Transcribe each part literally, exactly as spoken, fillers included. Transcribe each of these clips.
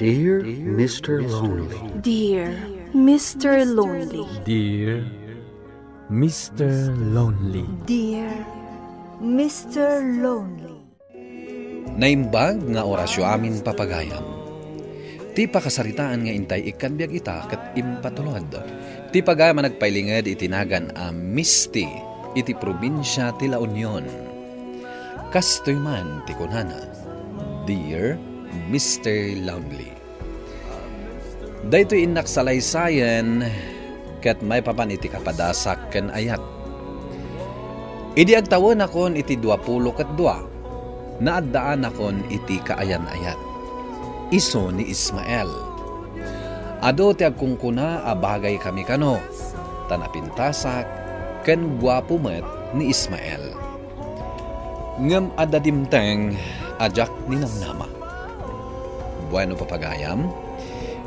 Dear Mister Lonely. Dear Mister Lonely. Dear Mister Lonely. Dear Mister Lonely. Naimbag nga orasyo amin, papagayam. Ti pakasaritaan nga intay ikkan biag ita ket impatulod. Ti pagayam a nagpailinged iti nagan a Misty iti probinsia ti La Union. Kastoy man ti kunana, Dear Mister Lonely. Daytoy innak salaysayen ket maipapan iti kapadasak ken ayat. Idi agtawenakon iti duapulo ket dua, naaddaanakon iti kaayan-ayat. Isu ni Ismael. Adu ti agkunkuna a bagaykami kano, ta napintasak ken guapo met ni Ismael. Ngem adda dimteng a diak ninamnama. Bueno, papagayam,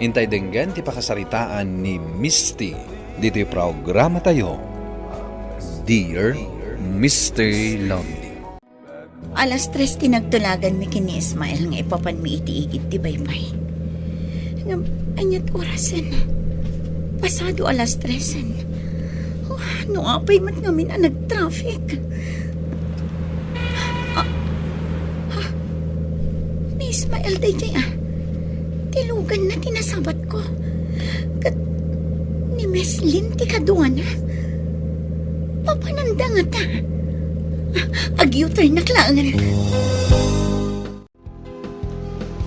intay denggen ti pakasaritaan ni Misty ditoy programatayo, Dear Mister Lonely. Alas tres ti nagtulaganmi ken ni Ismael nga ipapanmi iti igid ti baybay. Ngem, ania't orasen? Pasado alas tresen. Oh, no apay met ngamin a nag-traffic. Ah, ah, ni Ismael daydiay, ah. Ti luganna ti nasabatko. Ket ni Meslin ti kaduana. Papananda ngata. Ah, ag-U-turnak laengen.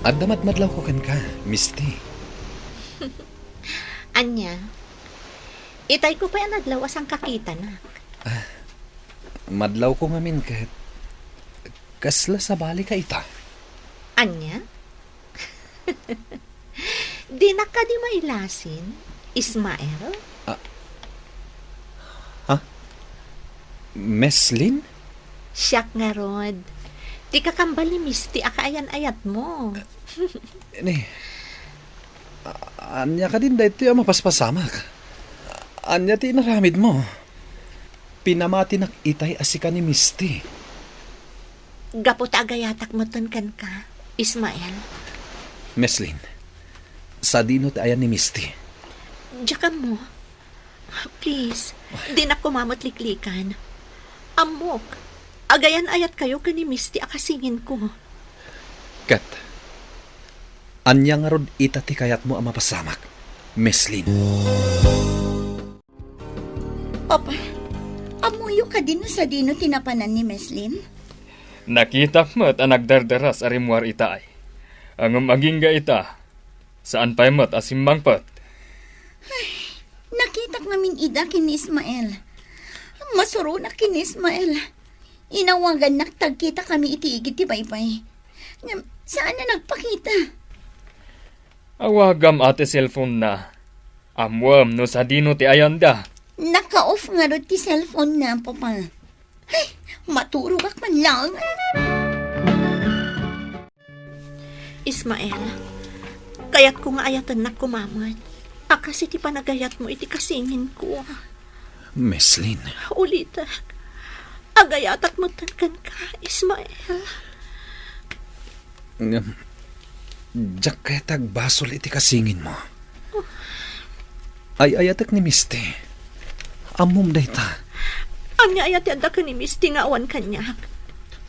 Adda madmadlawko kenka, Misty. Ania? Itayko pay a nadlaw a sangkakitanak. Ah, madlawko ngamin ket kasla sabalika ita. Ania? Dinak kadi mailasin, Ismael? Ah. Ha? Meslin? Siak ngarud. Ti kakambal ni Misty a kaayan-ayatmo. Ni, a-, ania kadin daytoy a mapaspasamak? Ania ti inaramidmo? Pinamatinak itay a sika ni Misty. Gapu ta agayatak metten kenka, Ismael. Meslin, sadino ti ayan ni Misty? Diak ammo. Please, dinak koma met liklikan. Ammok, agayan-ayatkayo ken ni Misty a kasinginko. Ket, ania ngarud ita ti kayatmo a mapasamak, Meslin? Papa, ammoyo kadi no sadino ti napanan ni Meslin? Nakitak met a nagdardaras a rimmuar ita ay. Ngem agingga ita, saan pay met a simmangpet. Ay, nakitak ngamin ida ken ni Ismael. Masuronak ken ni Ismael. Inawagannak ta agkitakami iti igid ti baybay. Ngem, saan a nagpakita. Awagam a ti cellphone-na. Ammoem no sadino ti ayanda. Naka-off ngarud ti cellphone-na, Papa. Ay, maturogak man laeng. Ismael, kayatko nga ayatennak koma met a kas iti panagayatmo iti kasinginko. Meslin. Ulitek, agayatak metten kenka, Ismael. Ngem, diak kayat agbasol iti kasinginmo. Ay-ayatek ni Misty. Ammom dayta. Ania aya ti adda ken ni Misty nga awan kaniak?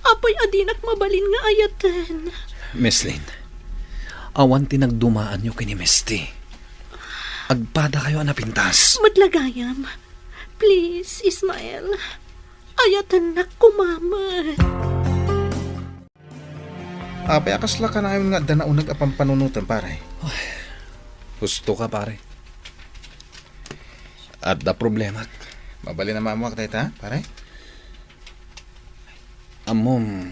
Apay a dinak mabalin nga ayaten? Meslin, awan ti nagdumaanyo ken ni Misty. Agpadakayo a napintas. Met la gayam. Please, Ismael. Ayatennak koma met. Apay a kasla kanayon nga adda nauneg a pampanunotem, pare? Ay, husto ka, pare. Adda problemak. Mabalin a maammoak dayta, pare? Ammom,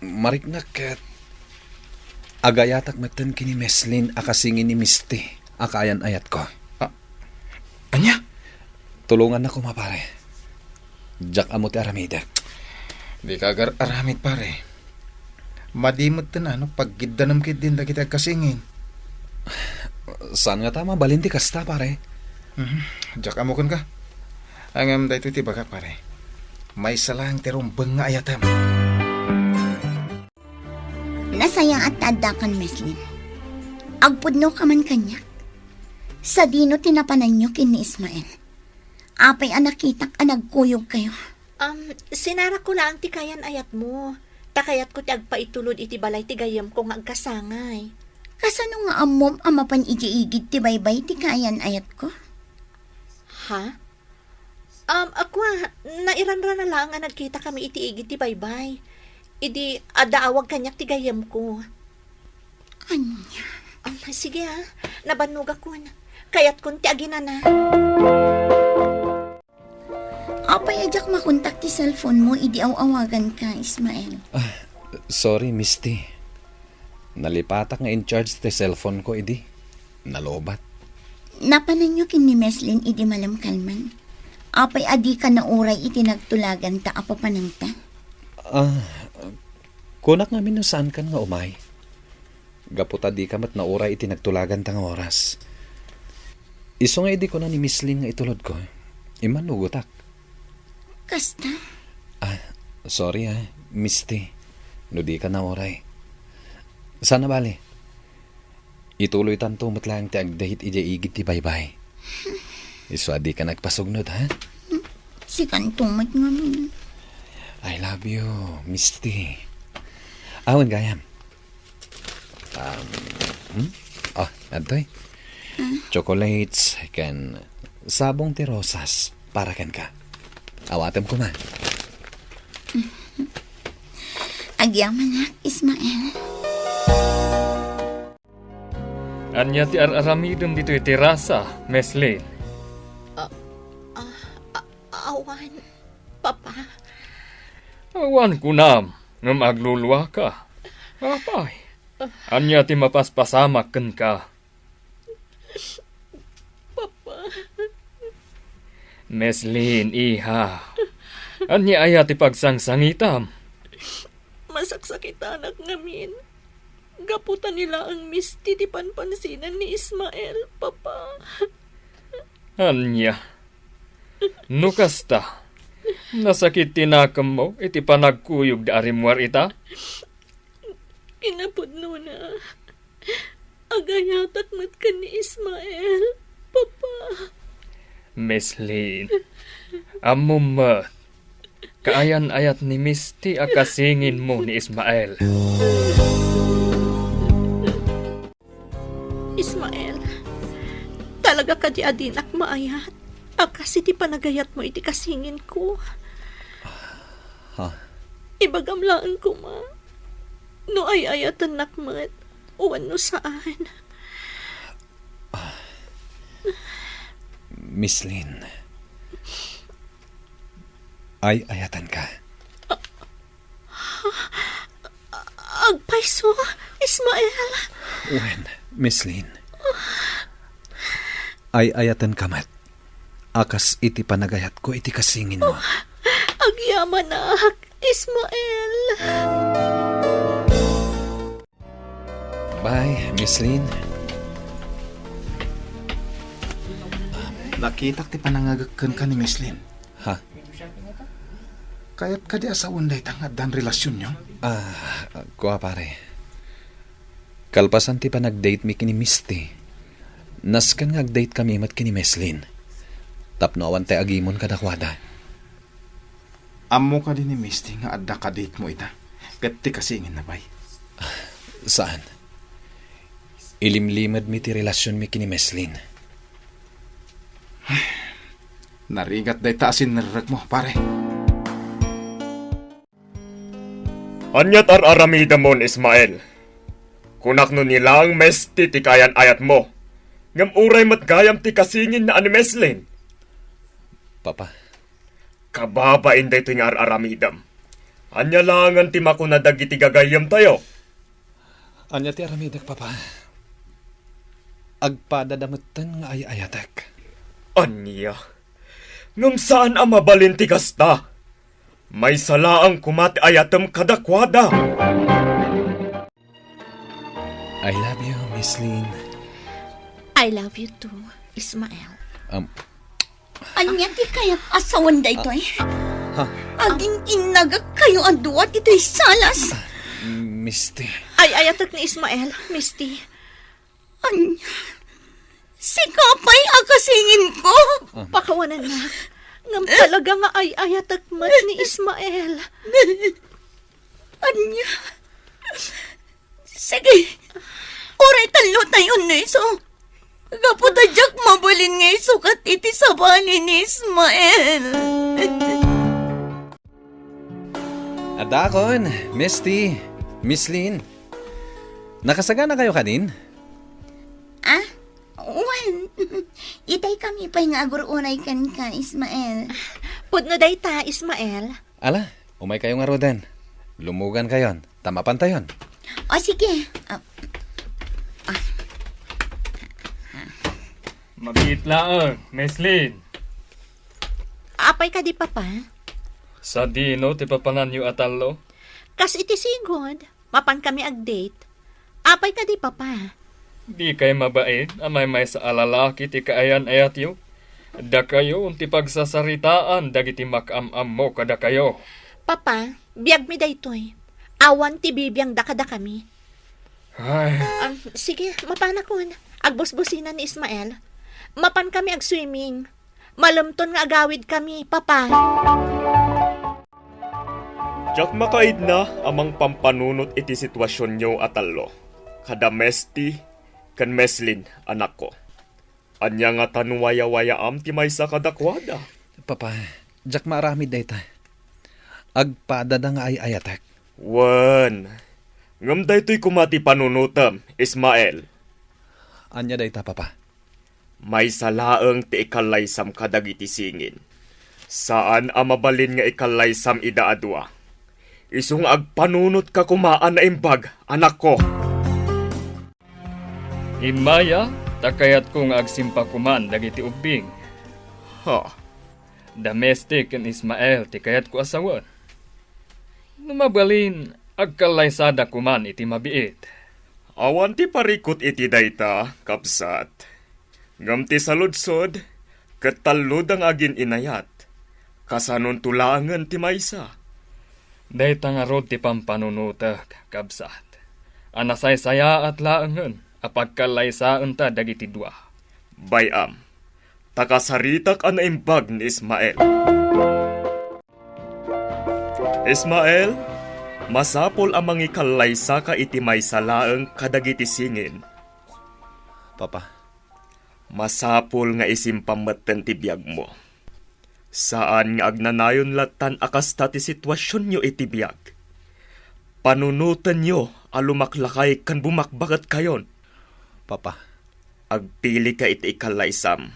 mariknak ket agayatak metten ken ni Meslin a kasingin ni Misty a kaayan-ayatko. Ah, ania? Tulongannak koma, pare. Diak ammo ti aramidek. Dika agar-aramid, pare. Madi metten a no paggiddanem ketdin dagiti agkasingin. Saan ngata a mabalin ti kasta, pare? Mhm. Diak ammo kenka. Ngem daytoy ti ibagak, pare. Maysa laeng ti rumbeng nga ayatem. Nasayaat ta addakan, Meslin. Agpudnoka man kaniak? Sadino ti napananyo ken ni Ismael? Apay a nakitak a nagkuyogkayo? Um, sinarakko laeng ti kayan-ayatmo. Ta kayatko ti agpaitulod iti balay ti gayyemko nga agkasangay. Kasano nga ammom a mapan idiay igid ti baybay ti kayan-ayatko? Ha? Um, a kua, nairanrana laeng a nagkitakami iti igid ti baybay. Idi adda awag kaniak ti gayyemko. Ania? Um, sige, ah. Nabannogakon. Kayatkon ti aginana. Apay a diak makontak ti cellphone mo idi aw-awaganka, Ismael? Ah, sorry, Misty. Nalipatak nga in-charge ti cellphone ko idi. Nalobat. Napananyo ken ni Meslin idi malem-kalman? Apay a dika nauray iti nagtulaganta a papananta? Ah, kunak ngamin no saankan nga umay. Gapu ta dika met nauray iti nagtulaganta nga oras. Isu nga idi kuna ni Meslin nga itulodko, immanugotak. Kasta? Ah, sorry, ah, Misty. No dika nauray. Sana bale. Ituloytanto met laeng ti agdate idiay igid ti baybay. Isu a dika nagpasugnod, ha? Sikanto met ngamin. I love you, Misty. Awan gayam. Um, hmm? Oh, adtoy. Chocolates ken sabong ti rosas para kenka. Awatem koma. Agyamanak, Ismael. Ania ti ar-aramidem ditoy terasa, Meslin? Ah, ah, ah, awan, Papa. Awan kunam, ngem agluluaka. Apay, ania ti mapaspasamak kenka? Papa. Meslin, iha. Ania aya ti pagsangsangitam? Masaksakitanak ngamin. Gapu ta ni laeng Misty ti panpansinan ni Ismael, Papa. Ania? No kasta, nasakit ti nakemmo iti panagkuyog da a rimmuar ita? Kinapudnona, agayatak met ken ni Ismael, Papa. Meslin, ammom met, kaayan-ayat ni Misty a kasinginmo ni Ismael. Ismael, talaga kadi a dinak maayat a kas iti panagayatmo iti kasinginko? Ha? Ibagam laeng koma no ay-ayatennak met wenno saan. Miss Lynn, ay-ayatenka. Agpayso, Ismael? Wen, Miss Lynn. Ay-ayatenka met a kas iti panagayatko iti kasinginmo. Agyamanak, Ismael. Bye, Miss Lynn. Nakitak ti panangagek kenka ni Miss Lynn. Ha? Kayat kadi a sawen dayta nga addan relasyonyo? Ah, kua, pare. Kalpasan ti panagdate mi ken ni Misty, nasken nga agdate kami met ken ni Miss Lynn. Tapno awan tay agimon kadakuada. Ammo kadi ni Misty nga adda kadate mo ita, ket ti kasinginna pay? Saan. Ilimlimed mi ti relasyonmi ken ni Miss Lynn. Narigat dayta a sinnerrek mo, pare. Ania ti ar-aramidem mo ni Ismael? Kunak no ni laeng Misty ti kayan-ayatmo, ngem uray met gayam ti kasinginna a ni Miss Lynn. Papa. Kababain daytoy nga ar-aramidem. Ania laengen ti makuna dagiti gagayyemtayo? Ania ti aramidek, Papa? Agpadada metten nga ay-ayatek. Ania? Ngem saan a mabalin ti kasta. Maysa laeng koma ti ayatem kadakuada. I love you, Miss Lynn. I love you too, Ismael. Um, Ania ti kayat a sawen daytoy? Ha? Agin-innagak kayo a dua ditoy salas. Misty. Ay-ayatek ni Ismael, Misty. Ania? Sika pay a kasinginko? Ah. Pakawanennak. Ngem talaga nga ay-ayatek met ni Ismael. Ania? Sige. Uray tallotayon no isu. Gapu ta diak mabalin nga isukat iti sabali ni Ismael. Adakon, Misty, Miss Lynn. Nakasaganakayo kadin? Ah, wen. Itay kami pay nga agur-uray kenka, Ismael. Pudno dayta, Ismael. Ala, umaykayo ngaruden. Lumugankayon, ta mapantayon. O, sige. Ah, ah. Mabiit laeng, Miss Lynn. Apay kadi, Papa? Sadino ti papananyo a tallo? Kas iti sigud, mapan kami ag-date. Apay kadi, Papa? Dikay mabain a maymaysa a lalaki ti kaayan-ayatyo? Dakayo ti pagsasaritaan dagiti makaam-ammo kadakayo. Papa, biagmi daytoy. Awan ti bibiangda kadakami. Ay. Ah, sige, mapanakon. Agbusbusina ni Ismael. Mapan kami ag-swimming. Malemton nga agawid kami, Papa. Diak makaidna a mangpampanunot iti situasionyo a tallo, kada Misty ken Miss Lynn, anakko. Ania ngata no wayawayaam ti maysa kadakuada? Papa, diak maaramid dayta. Agpadada nga ay-ayatek. Wen, ngem daytoy koma ti panunotem, Ismael. Ania dayta, Papa? Maysa laeng ti ikallaysam kadagiti singin. Saan a mabalin nga ikallaysam ida a dua. Isu nga agpanunotka koma a naimbag, anakko. Immaya, ta kayatko nga agsimpa koman dagiti ubbing. Ha? Da Misty ken Ismael ti kayatko a sawen. No mabalin, agkallaysada koman iti mabiit. Awan ti parikut iti dayta, kabsat. Ngem ti saludsod, ket talloda nga agin-inayat. Kasanonto laengen ti maysa? Dayta ngarud ti pampanunotek, kabsat, a nasaysayaat laengen a pagkallaysaenta dagiti dua. Bay-am, ta kasaritak a naimbag ni Ismael. Ismael, masapul a mangikallaysaka iti maysa laeng kadagiti singin. Papa. Masapul nga isimpam metten ti biagmo. Saan nga agnanayon lattan a kasta ti situasionyo iti biag. Panunotenyo a lumaklakay ken bumakbaketkayon. Papa. Agpilika iti ikallaysam.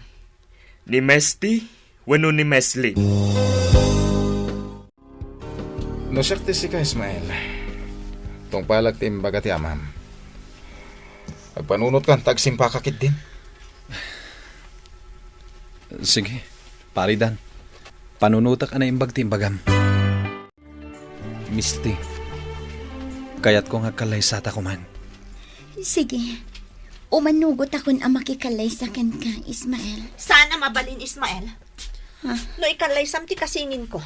Ni Misty wenno ni Miss Lynn? No siak ti sika, Ismael, tungpalak ti imbaga ti amam. Agpanunotkan ta agsimpaka ketdin. Sige, Pari Dan. Panunotek a naimbag ti imbagam. Misty, kayatko nga agkallaysata koman. Sige. Umanugotakon a makikallaysa kenka, Ismael. Saan a mabalin, Ismael. Ha? No ikallaysam ti kasinginko,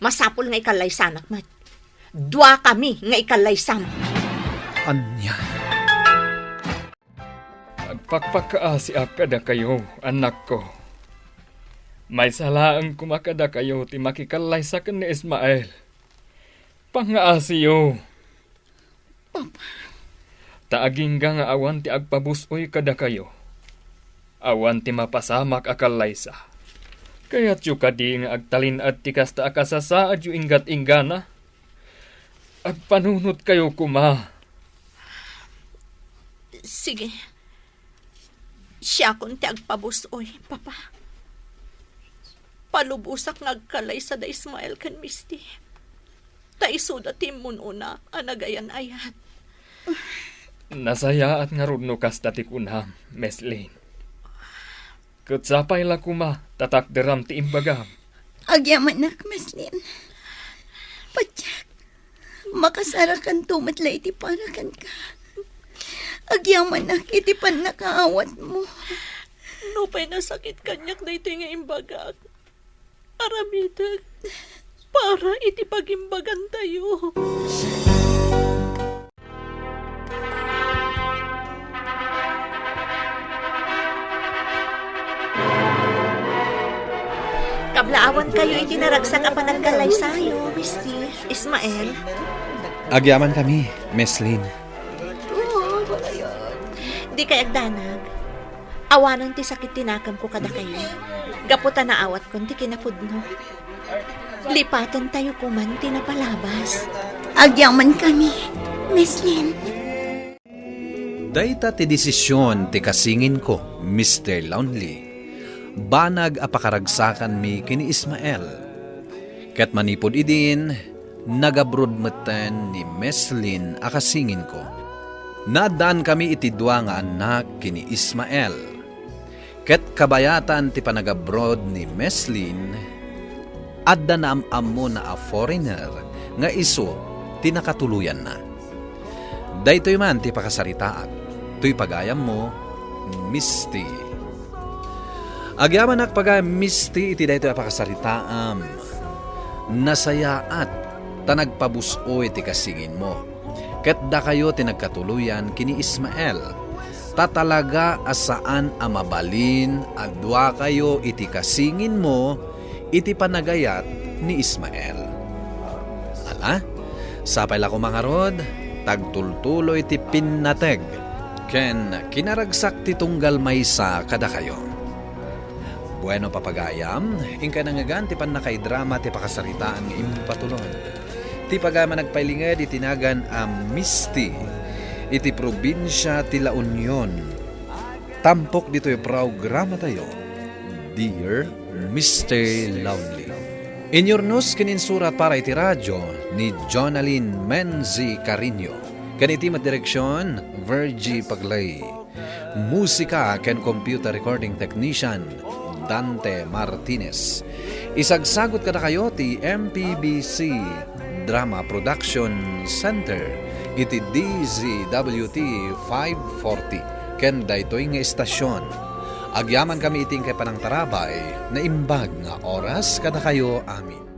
masapul nga ikallaysanak met. Duakami nga ikallaysam. Ania? Agpakpakaasiak kadakayo, anakko. Maysa laeng koma kadakayo ti makikallaysa ken ni Ismael. Pangngaasiyo. Papa. Ta agingga nga awan ti agpabus-oy kadakayo. Awan ti mapasamak a kallaysa. Kayatyo kadi nga agtalin-ad ti kasta a kasasaadyo inggat-inggana? Agpanunotkayo koma. Sige. Siakon ti agpabus-oy, Papa. Palubosak nga agkallaysada Ismael ken Misty. Ta isuda ti immun-una a nagayan-ayat. Nasayaat ngarud no kasta ti kunam, Miss Lynn. Ket sapay la koma ta takderam ti imbagam. Agyamanak, Miss Lynn. Patiek, makasarakanto met la iti para kenka. Agyamanak iti pannakaawatmo. Nupay nasakit kaniak daytoy nga imbagak, aramidek para iti pagimbagantayo. Laawankayo iti naragsak a panagkallaysayo, Mister Ismael. Agyamankami, Miss Lynn. Oo, balayan. Dikay agdanag. Awanen ti sakit ti nakemko kadakayo. Gapu ta naawatkon ti kinapudno. Lipatentayo koman ti napalabas. Agyamankami, Miss Lynn. Dayta ti desision ti kasinginko, Mister Lonely. Banag a pakaragsakanmi ken ni Ismael. Ket manipud idin, nagabroad metten ni Miss Lynn a kasinginko. Naaddaankami iti dua nga annak ken ni Ismael. Ket kabayatan ti panagabroad ni Miss Lynn, adda naam-ammona a foreigner nga isu ti nakatuloyanna. Daytoy man ti pakasaritaak, toy pagayammo, Misty. Agyamanak pagayam, Misty, iti daytoy a pakasaritaam. Nasayaat ta nagpabus-oy ti kasinginmo. Ket dakayo ti nagkatuloyan ken ni Ismael. Ta talaga a saan a mabalin a duakayo iti kasinginmo iti panagayat ni Ismael. Ala, sapay la koma ngarud, tagtultuloy ti pinnateg ken kinaragsak ti tunggal maysa kadakayo. Bueno, papagayam, inkay nangngegan ti pannakaidrama ti pakasaritaan nga impatulod. Ti pagayam a nagpailinged iti nagan a Misty iti probinsia ti La Union. Tampok ditoy programatayo, Dear Mister Lonely. Inyurnos ken insurat para iti radio ni Jonalyn Menzi Carino. Ken iti met direksion, Virgie Paglay. Musika ken computer recording technician, Dante Martinez. Isagsagut kadakayo ti M P B C Drama Production Center iti D Z W T five forty. Ken daytoy nga istasion, agyamankami iti inkay panangtarabay, naimbag nga oras kadakayo amin.